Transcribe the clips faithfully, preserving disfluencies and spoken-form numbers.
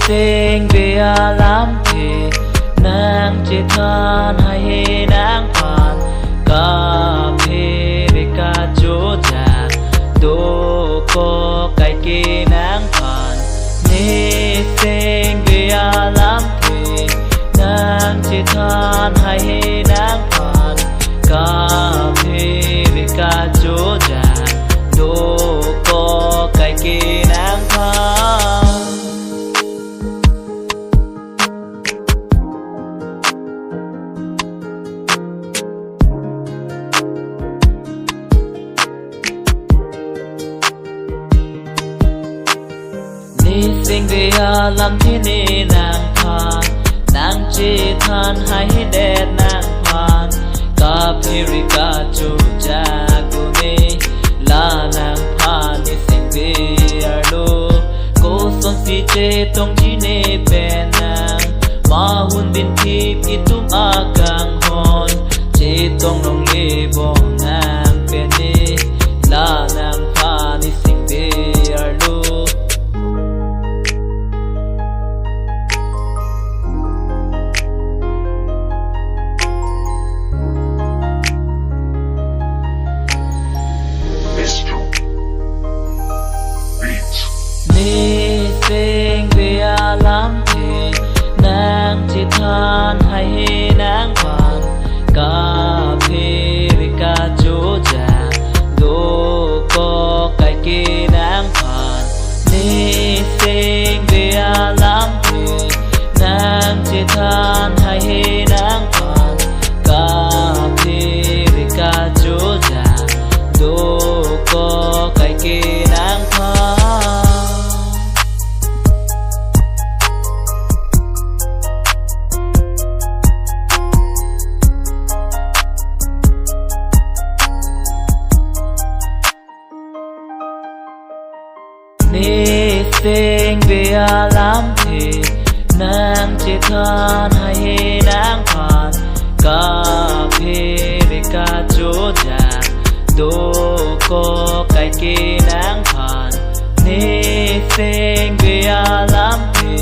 Sengve alamthe nangchethan haihe nangphan, kaphere kachojak dokok kaike nangphan. Ne sengve alamthe nangchethan haihe nangphan, kaphere kachojak dokok kaike nangphan. Ne sengve alamthe ne nangphan, nangchethan haihedet nangphan, kaphere kachojak do ne la nangphan ne sengve arlo. Kosonsi chetongji ne pen nang, mahun binthip itum akanghon, chetong longle bom nang pen ne la nangphan ne sengve arlo. Mister Beats. Ne sengve alamthe nangchethan haihe nangphan, kaphere kachojak dokok kaike nangphan. Ne sengve alamthe nangchethan haihe nangphan, kaphere kachojak dokok kaike nangphan. Ne sengve alamthe nangchethan haihe nangphan, kaphere kachojak dokok kaike nangphan. Ne sengve alamthe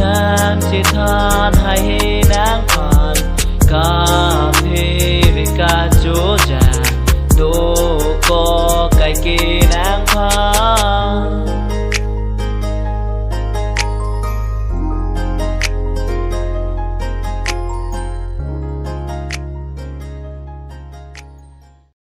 nangchethan haihe nangphan, kaphere kachojak dokok kaike nangphan.